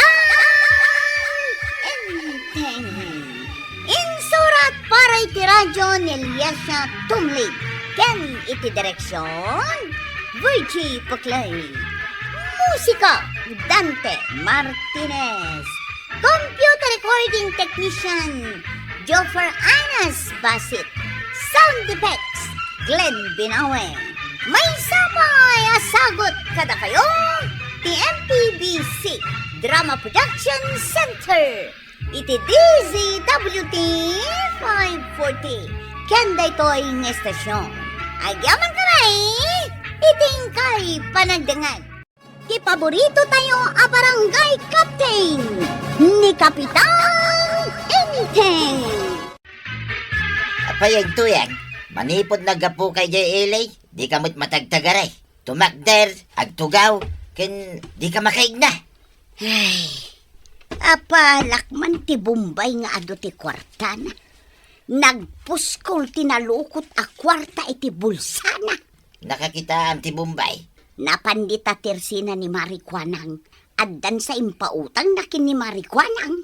Enteng. Insurat para iti radyo ni Eliasia Tumlig ken iti direksyon, Virgie Puclay. Musika, Dante Martinez. Computer recording technician, Joffer Anas Basit. Sound effects, Glenn Binawe. Maysa pay a sagut kadakayo ti M P B C Drama Production Center iti D Z W T five forty. Ken daytoy nga estasyon, agyaman kami iti inkay panagdengngeg. Ti paborito tayo a barangay captain, ni Kapitan Enteng. Apay, Tuyang, manipud naggapuka idiay ili, dika met matagtagaray. Tumakder, agtugaw, ken dika makaigna. Ay, apalak man ti Bombay nga adu ti kuartana. Nagpuskol ti nalukot a kuarta iti bulsana. Nakakitaam ti Bombay? Napan dita ti Ersina ni Mari Kuanang. Addan sa impautangna ken ni Mari Kuanang.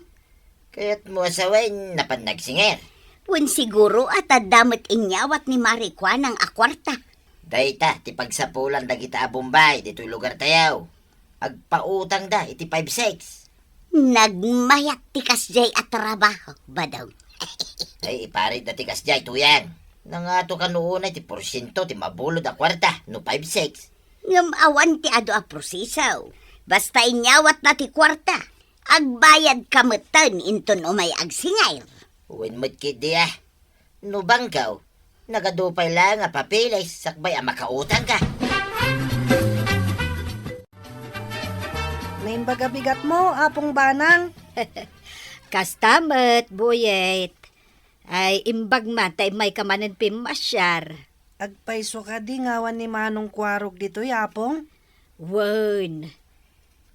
Kayatmo a sawen, napan nagsinger? Wen, siguro a ta adda met inyawat ni Mari Kuanang a kuarta. Dayta ti pagsapulan dagita a Bombay ditoy lugartayo. Agpautangda iti five six. Nagmayat ti kasdiay a trabaho, Badong. Ay, iparitda ti kasdiay, Tuyang. Nangato kano unay ti porsiento ti mabulod a kuarta no five six? Ngem awan ti adu a proseso. Basta inyawatna ti kuarta, agbayadka metten inton umay agsinger. Wen met ketdi, ah. No bangko, Nagadu pay laeng a papeles sakbay a makautangka. Naimbag a bigatmo, Apong Banang. Kasta met, Buyet. Ay, imbag man ta immayka manen pimmasiar. Agpayso kadi nga awan ni Manong Kuarog ditoy, Apong? Wen.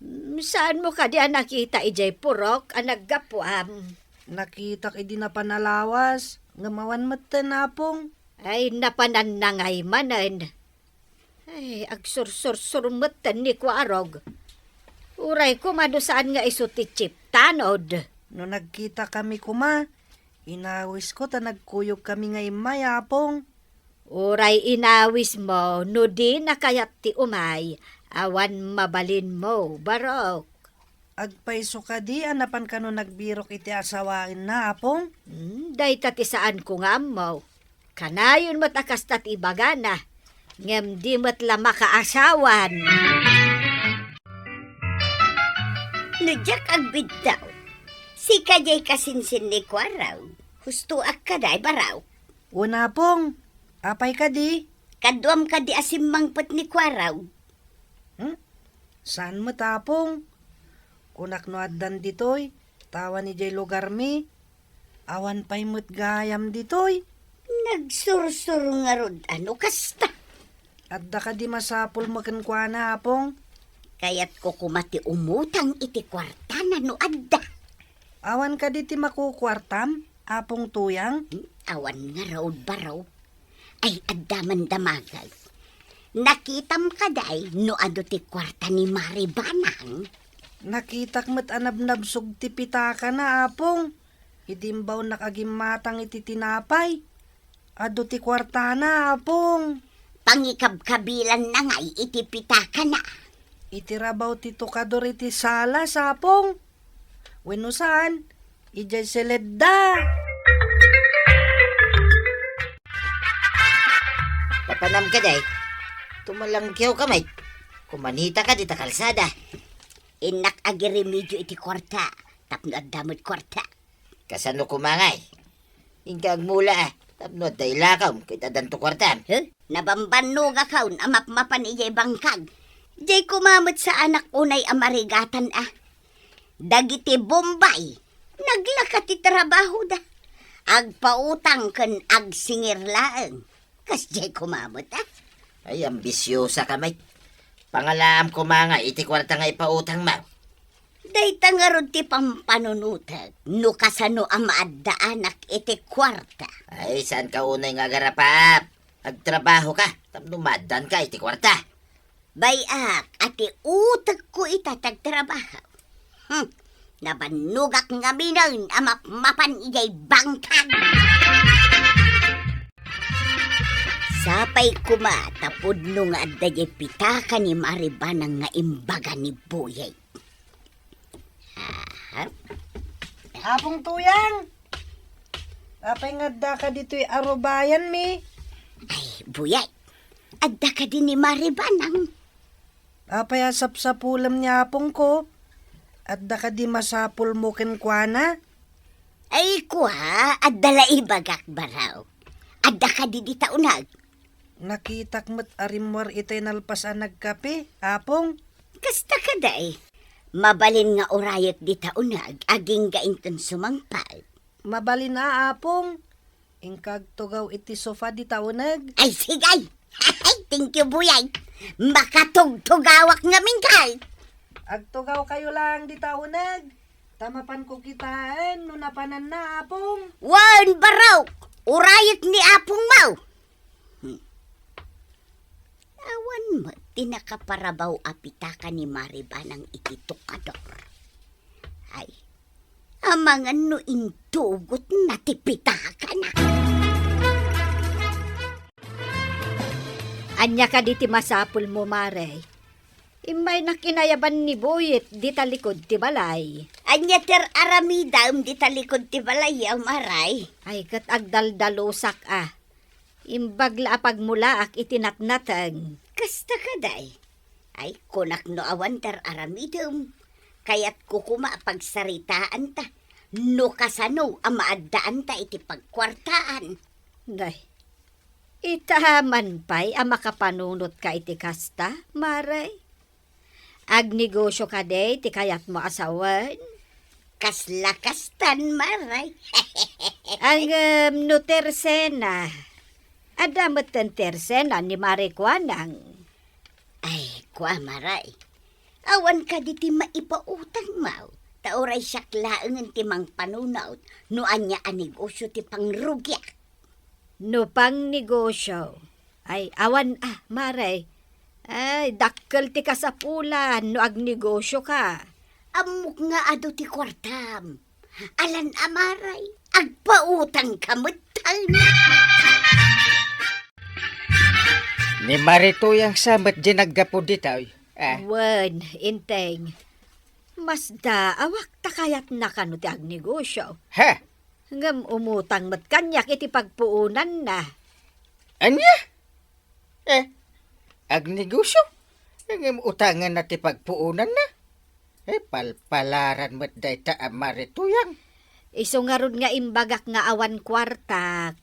Mm, saanmo kadi a nakita idiay purok a naggapuam? Nakitak idi napan a lawas, ngem awan metten, Apong. Ay, napananna ngay manen. Ay, agsursursur metten ni Kuarog. Uray koma no saan nga isu ti chiptanod. No nagkitakami koma, inawisko ta nagkuyogkami nga immay, Apong. Uray inawismo, no dina kayat ti umay, awan mabalinmo, Barok. Agpayso kadi a napan kano nagbirok iti asawaenna, Apong? Hmm, dayta ti saanko nga ammo. Kanayon met a kasta ti ibagana, ngem di met la makaasawan. No diak agbiddaw, sika diay kasinsin ni Kuarog, hustoak kadi, Barok. Wen, Apong, apay kadi? Kaduam kadi a simmangpet ni Kuarog? Hmm? Saan met, Apong? Kunak no addan ditoy, ta awan idiay lugarmi. Awan pay met gayam ditoy. Nagsursuro ngarud a no kasta. Adda kadi masapulmo kenkuana, Apong? Kayatko koma ti umutang iti kuartana no adda. Awan kadi ti makukuartam, Apong Tuyang? Hmm, awan ngarud, Barok. Ay, adda man damagek. Nakitam kadi no adu ti kuarta ni Mari Banang? Nakitak met a nabnabsog ti pitakana, Apong, idi imbawnak a gimmatang iti tinapay. Adu ti kuartana, Apong. Pangikabkabilanna ngay iti pitakana. Iti rabaw ti tukador iti sala, Apong. Wenno saan, idiay seledda. Papanam kadi, tumalangkiwka met. Kumanita kadi ta kalsada. Innak agiremedio iti kuarta, tapno adda met kuarta. Kasano koma ngay? Inka agmula, a, tapno adda ilakam ket addanto kuartam. Huh? Nabambannogakon a mapmapan idiay bangkag. Diay koma met saanak unay a marigatan, a. Dagiti Bombay, naglaka ti trabahoda. Agpautang ken agsingir laeng. Kasdiay koma met, a. Ay, ambisiosaka met. Pangalaam koma nga iti kuarta nga ipautangmo. Dayta ngarud ti pampanunotek no kasano a maaddaanak iti kuarta. Ay, saanka unay nga agarapap. Agtrabahoka tapno maaddaanka iti kuarta. Bay-ak a ti utekko ita ti agtrabaho. Hmm. Nabannogak ngaminen a mapmapan idiay bangkag. Sapay koma ta pudno nga adda diay pitaka ni Mari Banang nga imbaga ni Buyay. Aha. Apong Tuyang, apay nga addaka ditoy arubayanmi? Ay, Buyay, adda kadi ni Mari Banang? Apay a sapsapulem ni apongko? Adda kadi masapulmo kenkuana? Ay, kua, adda la ibagak, Baraw. Adda kadi dita uneg? Nakitak met a rimmuar itay nalpas a nagkape, Apong. Kasta kadi. Mabalin nga urayek dita uneg, agingga inton sumangpet. Mabalin a, Apong. Inka agtugaw iti sofa dita uneg. Ay, sige! Thank you, Buyay. Makatugtugawak ngamin kay. Agtugawkayo laeng dita uneg. Ta mapanko kitaen no napananna, Apong. Wen, Baraw! Urayek ni Apongmo! Hmm. Awan met ti nakaparabaw a pitaka ni Mari Banang iti tukador. Ay, amangan no intugotna ti pitakana. Ania kadi ti masapulmo, Mare? Immaynak inayaban ni Buyet dita likud ti balay. Ania ti ar-aramidem dita likud ti balay, Mare? Ay, ket agdaldalusak a. Imbag la a pagmulaak iti natnateng. Kasta kadi. Ay, kunak no awan ti ar-aramidem. Kayatko koma a pagsaritaanta no kasano a maaddaanta iti pagkuartaan. Nay, Ita man pay a makapanunotka iti kasta, Mare? Agnegosio kadi ti kayatmo a sawen? Kasla kastan, Mare. Ngem no tersena, adda metten tersena ni Mare Kuanang. Ay, kua, Mare. Awan kadi ti maipautangmo, ta uray siak laengen ti mangpanunot no ania a negosio ti pangrugiak. No pangnegosio, ay, awan, ah, Mare. Ay, dakkel ti kasapulan no agnegosioka. Ammok nga adu ti kuartam. Alan a, Mare, agpautangka met. Ni Mare Tuyang sa met diay naggapu ditoy. Ah. Wen, Enteng. Masdaawak ta kayatna kano ti agnegosio. Ha? Ngem umutang met kaniak iti pagpuonanna. Ania? Eh, agnegosio? Ngem utanganna ti pagpuonanna? Eh, palpalaran met dayta a Mare Tuyang. Isu ngarud nga imbagak nga awan kuartak.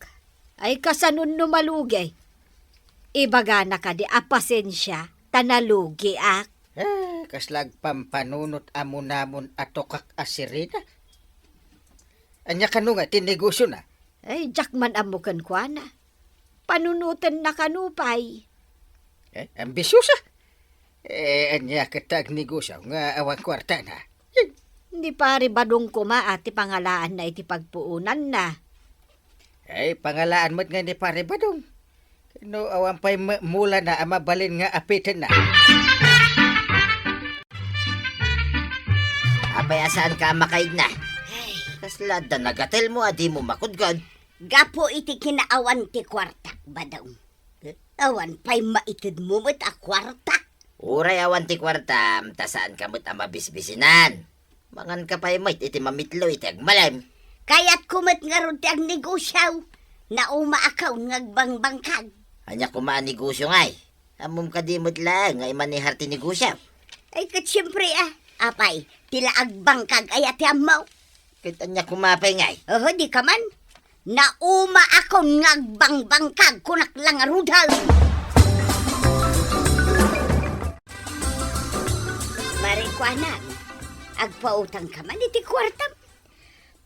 Ay, kasanon no malugi? Ibagana kadi a pasensia, ta nalugiak. Eh, kasla agpampanunot a munamon a tukak a sirena. Ania kano nga ti negosiona? Ay, diak man ammo kenkuana. Panunotenna kano pay. Eh, ambisiosa? Eh, ania ket ta agnegosio nga awan kuartana? Ni Pare Badong koma a ti pangalaanna iti pagpuonanna. Ay, pangalaan met nga ni Pare Badong. No awan pay me-, mulana a mabalin nga apitenna. Apay a saanka a makaidna? Ay, kasla adda nagatelmo a dimo makudkod. Gapu iti kinaawan ti kuartak, Badong. Eh? Awan pay maitedmo met a kuarta. Uray awan ti kuartam, ta saanka met a mabisbisinan. Manganka pay met iti mamitlo iti agmalem. Kayatko met ngarud ti agnegosio. Naumaakon nga agbangbangkag. Ania koma a negosio ngay? Ammom kadi met laeng nga imanehar ti negosio? Ay, ket siempre, ah. Apay, ti la agbangkag aya ti ammo? Ket ania koma pay ngay? Oho, di ka man. Naumaakon nga agbangbangkag, kunak la ngaruden. Mare Kuanang, agpautangka man iti kuartam.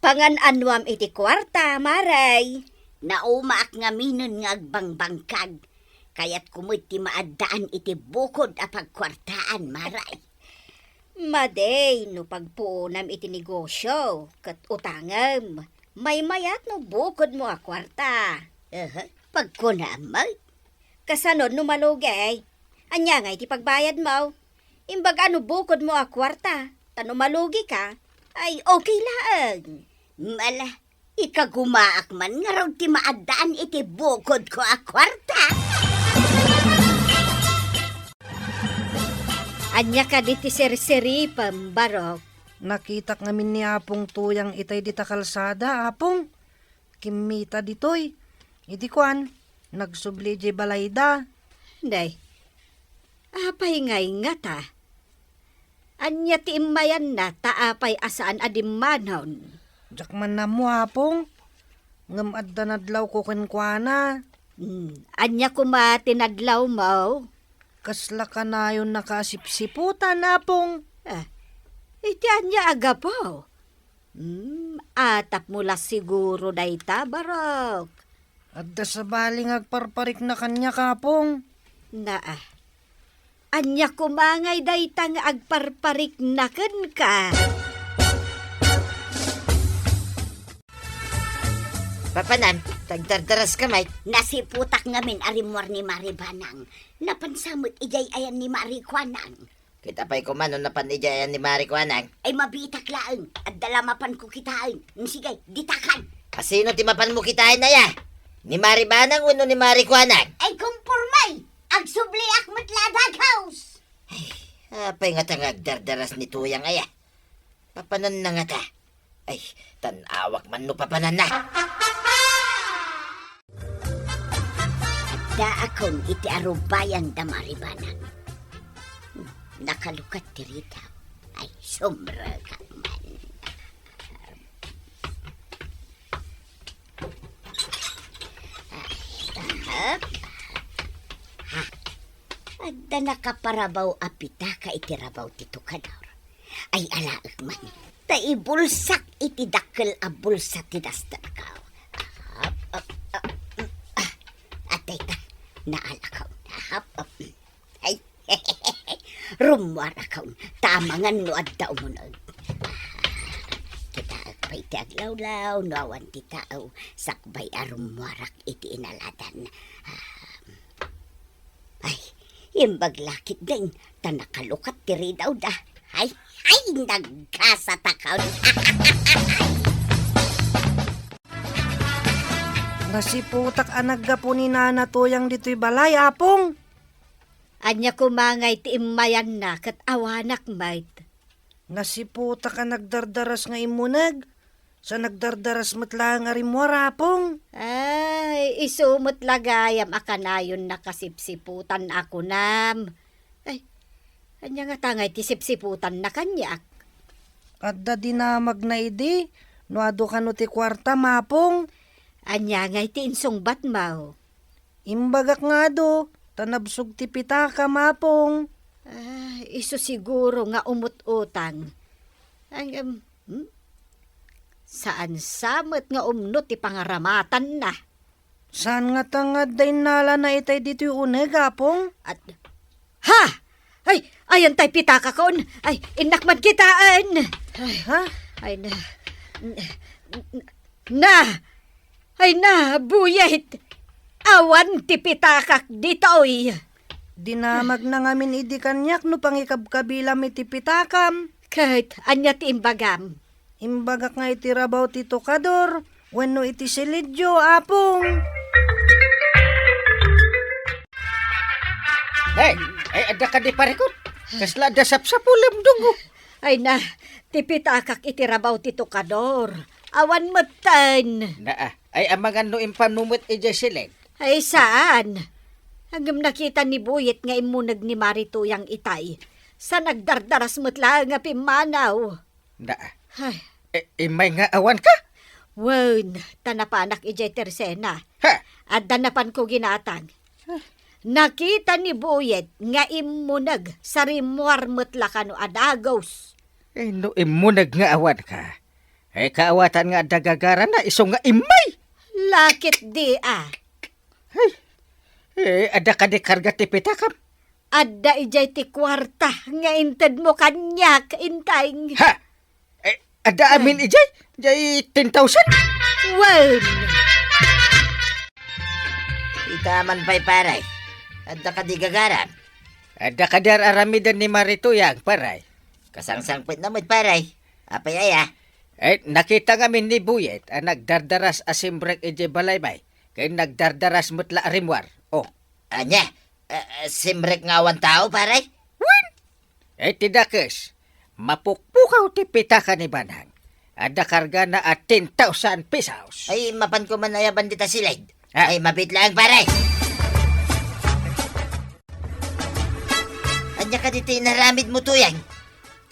Pangan-anuam iti kuarta, Mare. Naumaak ngaminen nga agbangbangkag. Kayatko met ti maaddaan iti bukod a pagkuartaan, Mare. Madi no pagpuonam iti negosio ket utangem. Maymayat no bukodmo a kuarta. Aha, pagkunam met. Kasano no malugi? Ania ngay ti pagbayadmo? Imbaga no bukodmo a kuarta, ta no malugika, ay okay laeng. Ala, ikagumaak man ngarud ti maaddaan iti bukodko a kuarta. Ania kadi ti sirsiripem, Barok? Nakitak ngamin ni Apong Tuyang itay dita kalsada, Apong. Kimmita ditoy. Idi kuan, nagsubli idiay balayda. Nay, apay ngay ngata? Ania ti immayanna ta apay a saan a dimmanon? Diak man ammo, Apong. Ngem adda nadlawko kenkuana. Hmm, ania koma ti nadlawmo? Kasla kanayonnaka a sipsiputan, Apong. Ah, iti ania a gapu? Hmm, atapmo la siguro dayta, Barok. Adda sabali nga agparparikna kaniak, Apong. Naa. Ania koma ngay dayta nga agparparikna kenka? Papanam, tagdardaraska met. Nasiputak ngamin a rimmuar ni Mari Banang. Napansa met idiay ayan ni Mari Kuanang. Ket apay koma no napan idiay ayan ni Mari Kuanang? Ay, mabiitak laeng. Adda la mapanko kitaen. Mm, sige, ditakan. A sino ti mapanmo kitaen aya? Ni Mari Banang wenno ni Mari Kuanang? Ay, kumporme! Agsubliak met la a dagos! Ay, apay ngata nga agdardaras ni Tuyang aya? Papananna ngata? Ay, tan-awak man no papananna. Addaakon iti arubayan da Mari Banang. Hmm, nakalukat ti ritaw. Ay, sumrekak man. Ay, aha. Adda nakaparabaw a pitaka iti rabaw ti tukador. Ay alaek man. Ta ibulsak iti dakkel a bulsa ti dasterko. Ap, ap, ap, mm, ah, adda ita. Naalakaw. Ap, ap, mm. Ay, rummuarakon. Ta amangan no adda umuneg. Ah, kitaek pay ti aglawlaw, no awan ti tao, sakbay a rummuarak iti inaladan. Ah, Ay, imbag la ketdin, ta nakalukat ti ridawda. Ay, ay, nagkasatakon. Nasiputak a naggapu ni Nana Tuyang ditoy balay, Apong. Ania koma ngay ti immayanna ket awanak met? Nasiputak a nagdardaras nga immuneg, sa nagdardaras met laeng a rimmuar, Apong. Ay, isu met la gayam a kanayon nakasipsiputan a kunam. Ay, ania ngata ngay ti sipsiputanna kaniak? Adda dinamagna idi, no adu kano ti kuartam, Apong. Ania ngay ti insungbatmo? Imbagak nga adu, ta nabsog ti pitakam, Apong. Ah, isu siguro nga umut-utang. Ay, em, hmm? Saan sa met nga umno ti pangaramatanna? Saan ngata nga adda innalana itay ditoy uneg, Apong? At, ha! Ay, ayan tay pitakakon. Ay, innak man kitaen. Ay, ha? Ay, na, na, Ay na, Buyet! Awan ti pitakak ditoy! Dinamagna ngamin idi kaniak no pangikabkabilam iti pitakam. Ket ania ti imbagam? Imbagak nga iti rabaw ti tukador wenno iti silidyo, Apong. Hey, ay, adda kadi parikot? Kasla adda sapsapulem, Dungo? Ay na, ti pitakak iti rabaw ti tukador. Awan metten. Naa, ay amangan no impano met idiay silid. Ay saan? Ngem nakita ni Buyet nga immuneg ni Mari Tuyang itay. Sa nagdardaras met laeng a pimmanaw. Naa. Ay. I-, immay nga awan ka? Wen, ta napanak idiay tersena. Ha? Adda napanko ginatang. Nakita ni Buyet nga immuneg sa rimmuar met la kano a dagus. Eh, no immuneg nga awan ka, eh, kaawatan nga adda gagarana, isu nga immay! Lakit di, a. Ay, eh, adda kadi karga ti pitakam? Adda idiay ti kuarta nga intedmo kaniak, Inteng. Ha? Eh, adda amin idiay? Diay ten thousand? Wen. Ita man pay, pare. Adda kadi gagaram? Adda kadi ar-aramiden ni Mari Tuyang, pare? Kasangsangpetna met, pare. Apay aya? Eh, nakita ngamin ni Buyet a nagdardaras a simrek idiay balay bay, ken nagdardaras met la a rimmuar. Oh. Ania? Eh, eh, simrek nga awan tao, pare? Wen! Eh, ti dakes, mapukpukaw ti pitaka ni Banang. Adda kargana a ten thousand pesos. Ay, mapanko man ayaban dita silid. Ah. Ay, mabit laeng, pare. Ania kadi ti inaramidmo, Tuyang?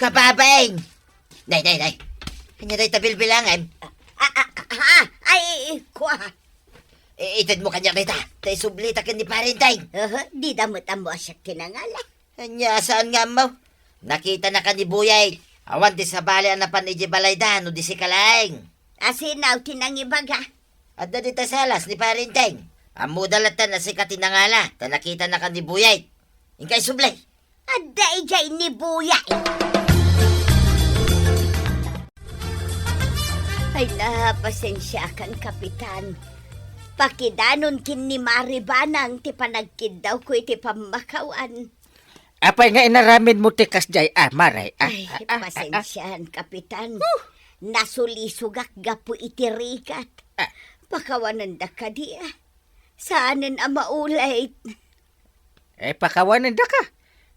Kababain! Nay, nay, nay. Ania dayta bilbilangem? Ah, ah, ah, ay, kua. I-, itedmo kaniak dayta, ta isublita ken ni Pare Inteng. Aha, dida met ammo a siak ti nangala. Ania, saan nga ammo? Nakitana ken ni Buyet. Awan ti sabali a napan idiay balayda no di sika laeng. Asino ti nangibaga? Adda dita salas ni Pare Inteng. Ammoda latta a sika ti nangala, ta nakitana ken ni Buyet. Inka isubli. Adda idiay ni Buyet. Ay na, pasensiakan, Kapitan. Pakidanon ken ni Mari Banang ti panagkiddawko iti pammakawan. Apay nga inaramidmo ti kasdiay, a, Mari? Ah, ay, ah, ah, ah, ah. Pasensiaan, Kapitan. Huh! Nasulisogak gapu iti rigat. Ah. Pakawanenda kadi, a. Saanen a maulit. Eh, pakawanendaka.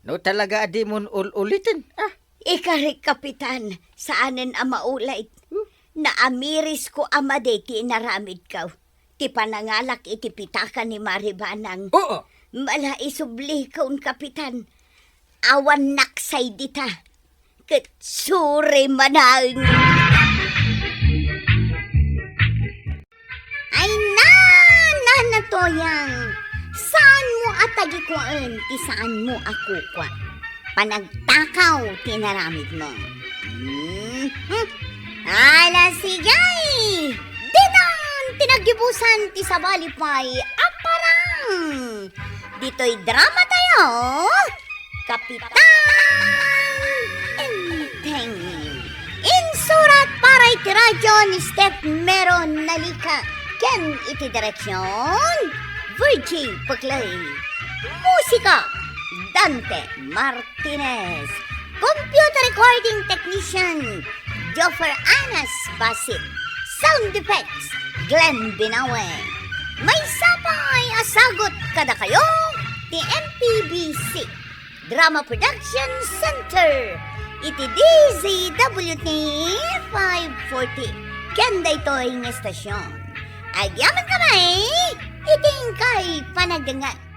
No talaga a dimon ul-uliten, a. Ikarik, Kapitan, saanen a maulit. Hmm? Naamirisko a madi ti inaramidko. Ti panangalak iti pitaka ni Mari Banang. Oo. Mala isublikon, Kapitan. Awan naksay dita. Ket suri manen. Ay na, Nana Toyang, saanmo a Agikuaen ti saanmo a kukua. Panagtakaw ti inaramidmo. Hmm? Hmm? Ala, sige! Ditan ti naggibusan ti sabali pay a parang! Ditoy drama tayo, Kapitan Enteng. Insurat para iti radyo ni Steph Meron Nalika ken iti direksyon, Virgie Puclay. Musika, Dante Martinez. Computer recording technician, Joffer Anas Basit. Sound effects, Glenn Binawe. Maysa pay a sagut kadakayo ti M P B C Drama Production Center iti D Z W T five forty ken daytoy nga estasyon. Agyamankami iti inkay panagdengngeg.